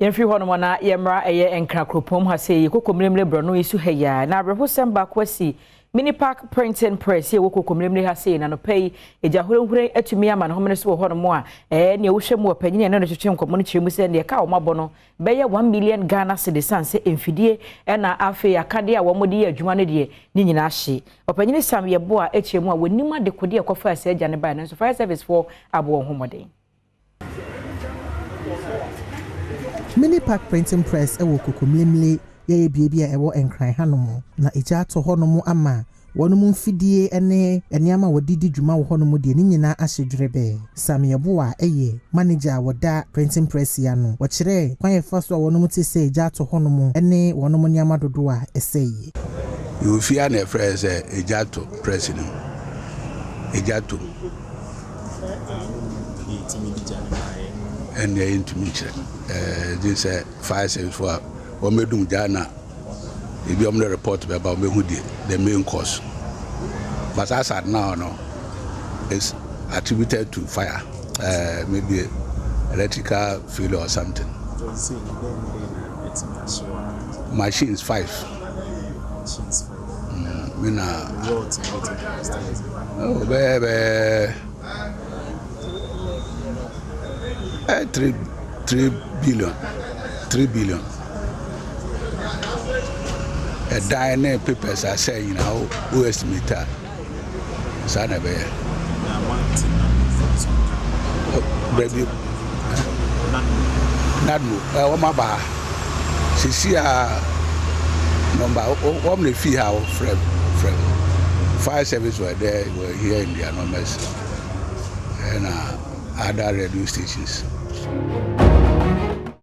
Yɛmfiri hɔnom na yɛmmra ɛyɛ Nkran kuropɔn mu ha sei, Koko Mlemle borɔno yi so ha yi ara. Na awerɛhosɛm baako asi Mini Park Printing Press yi a ɛwɔ Koko Mlemle ha sei na anɔpa yi egya hurenhuren atumi ama ne homene so wɔ hɔnom a ɛɛ nea wohwɛ mu ɔpanyin a ɛne no twetwe nkɔmmɔ no kyerɛ mu sɛ nea ɛka a wɔabɔ no bɛyɛ 1 million Ghana cedis sane sɛ mfidie ɛna afei akadeɛ a wɔde yɛ adwuma no deɛ ne nyinaa hye. Ɔpanyin Sam Yɛboa akyerɛ mu a wɔnim adekodeɛ a ɛkɔfaa saa agya no baeɛ, nanso fire service foɔ abɔ wɔn ho mmɔden. Mini Park Printing Press wɔ Kokomlemle, yɛyɛ beebi a ɛwɔ Nkran hanom, na egya atɔ hɔnom ama wɔn mfidie ne nneɛma a wɔde di dwuma wɔ hɔnom deɛ ne nyinaa ahye dwerɛbɛɛ. Sam Yeboah yɛ manager a wɔda printing press yi ano. Wɔkyerɛ kwan yɛfa so a wɔn te sɛ egya atɔ hɔnom ne wɔn nneɛma dodoɔ a ɛsɛeɛ. Yɛwɔ fie a na yɛfrɛ sɛ egya to press no mu, egya to mu. Ɛnneɛ yɛntumi nkyerɛ ɛɛ gye sɛ fire service fo a wɔn bɛdum gya na ebi wɔn de report bɛba, wɔn bɛhu deɛ the main cause. But as at now no, it's attributed to fire, maybe electrical failure or something. Machines five. Me na oh, bɛyɛ 3 billion, 3 billion. Ɛdan ne papers asɛ nyinaa, wo estimate a, saa na ɛbɛyɛ. Baabi NADMO wɔn aba ha sisi a number wɔn na efi ha frɛ frɛ fire service were there, were here in their numbers, ɛna other radio stations.